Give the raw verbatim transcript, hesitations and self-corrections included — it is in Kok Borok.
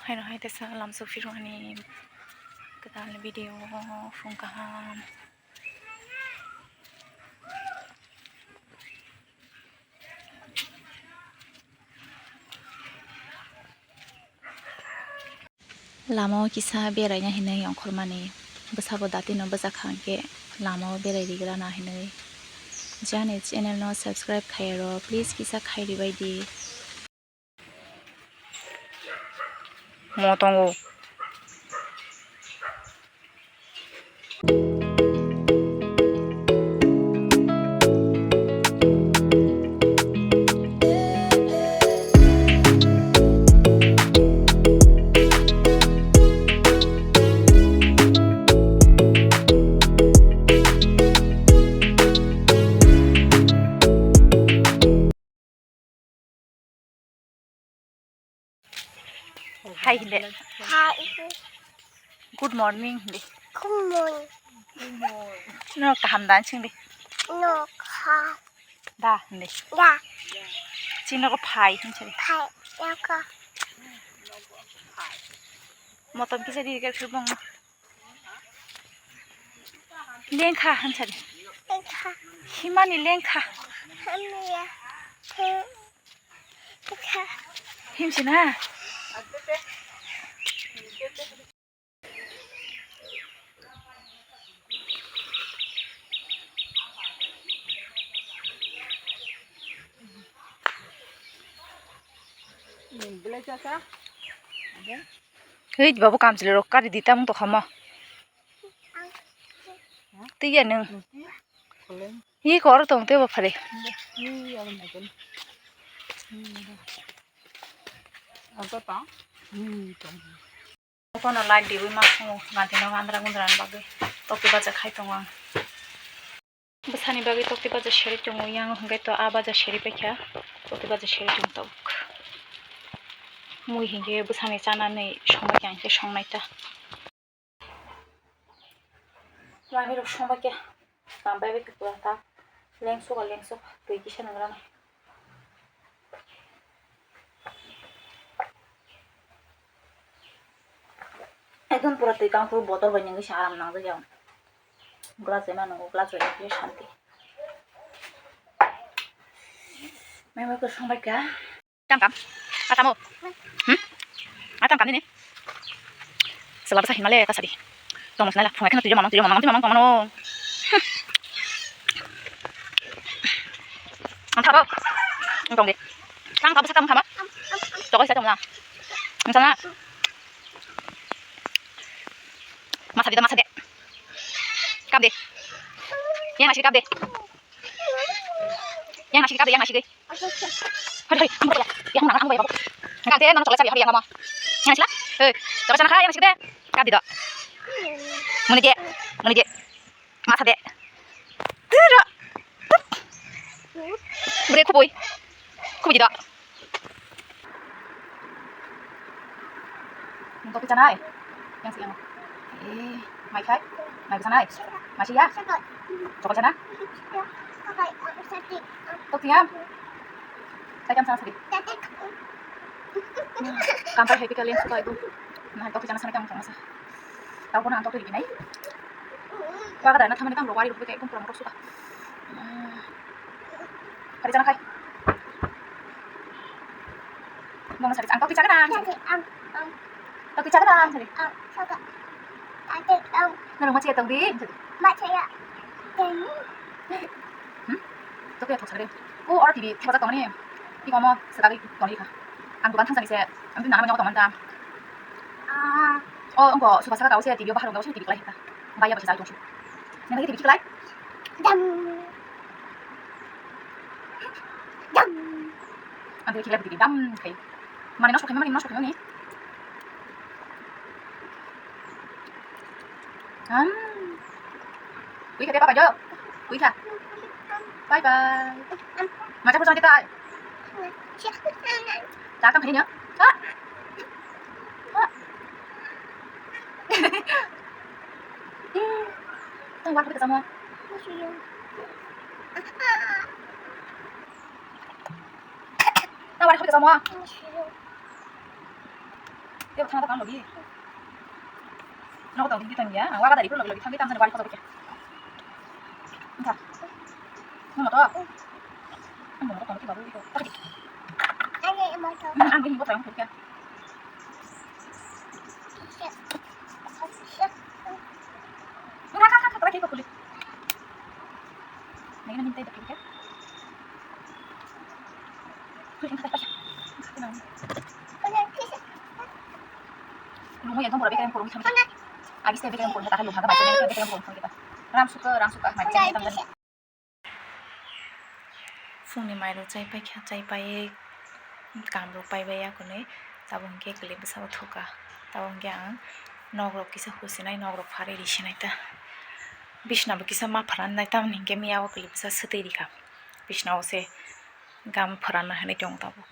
Haino hai teisa lamsok phirwani kwtal video phung kaham. Lama o kisa beraina hinwi ongkhormani, bwsabo datino bwchak kha hwnkhe lama o berai rigrana hinwi. Jani channel no subscribe khaiyaro, please kisa khai ribai di. Mo tongo. Hai hindi. Hai. Good morning hindi. Good morning. No kaham da sing di. No kaham. Da hindi. Da. Chini ko phai hin sari. Phai yako. Motom kisa di ka khibong. Lengkha hansari. Lengkha. Himani lengkha. Himya. Him-, lengkha. Himsina. Hei babu kamchwlwi rok kari di tamung tokha mo. Twi ya nwng. Hi kor tong tei bo phari. Bono light diwi ma phungo ganti no andra gundra ni bagwi tokti baja khai tongo ang. Bwsani bagwi tokti baja seri tongo yang hwnkhe to a baja seri paikha tokti baja seri tong tok. Mui hinkhe bwsani chanani songbaikha hinkhe songnai ta. Manwi rok songbaikha. Tang bai bai khe pura ta lengsuka lengsuka twi kisa nang rana. Ekdom pura twi kang phuru botol bai nungwi se aram nangjak ya. Glass bai ma nungo, glass bai nungwi santi. Mai mai khe songbaikha. Kam kam. A kamo. Hmm? A kam kam nini. Sela bwsa hinmale ta sadi. Tong sinala phunga kheno tuyo mamang tuyo mamang tuyo mamang tongmano. Ang thabo. Ang tong di. Kang thabo sa kang thabo. Tokoi sa tong na. Ang sana. Masa di masa de. Kap de. Yang nasi kap de. Yang nasi kap de yang nasi de. Hari hari, ang bayar. Yang mana ang bayar babu. Enggak deh, nang coklat sabi hari yang lama. Yang sila? Eh, coklat sana kah yang nasi de? Kap di do. Muni je, muni je. Masa de. Tira. Bre kubui. Kubui di do. Nung tokti chanai? Yang si yang. Eh, mai khai? Mai bwsa nai? Mai si ya? Chokol chana? Tokti ya? Sai kam sana sadi. Kam sai hai pika leng suka itu. Nah, tokti chana sana kam chana sa. Tau pun ang tokti lagi nai. Wa kada na thamani kam ro wari ro pika ekdom pura motok suka. Hari chana khai. Bono sari ang tokti chaganang. Ang, ang. Tokti chaganang sari. Ang, saga. Ang, ang. Nang ma chiya tokti. Ma chiya. Teng. Hmm? Tokti thok sari. O or T V thok sa tongni. Ti komo sa tagi tongni kha. Ang dukan thang sani se. Ang tin nana ma nyok tongman ta. Ah. O ang ko suka saka tau se T V bahar ang tau se T V klai kha. Baya ba sa tong. Nang lagi T V klai. Dam. Dam. Ang tv khilai bwtwi dam khai. Mani nosto khaimani, nosto khaimani. Ham. Ui kha de papa jo. Ui kha. Bye bye. Macha pusa kita. Cha kam khani na. Ha. Ha. Tang war khori kasamo. Tang war khori kasamo. Tei bo thangna ta kang logi. Nogo tong di tong ya, ang waga dari phuru logi logi thangwi tang jani wari kotor khe. Wngkha. Nung motor? Ang bo motor tong khe babu iko. Tak di. Ang bo tong khe. Nung kha kha kha kha kha kuli. Nai na min tai da kuli kha. Lungwi ekdom pura bekereng purung thang. Abis te bekereng purung thang, lungha ga bai bekereng purung thang kita. Ram suka, ram suka, mai bekereng thang. Phungni mairok chai paikha, chai paiwi kamrok paibai ya kwnwi, tabuk hwnkhe kwlwi bwsao thukha. Tabuk hwnkhe ang nokrok kisa husinai, nokrok pharwi risinai ta. Bisnabo kisa ma phrannai, tamoni hwnkhe miyao kwlwi bwsa swtwi rikha. Bisnao se gam phranna hinwi tongo tabuk.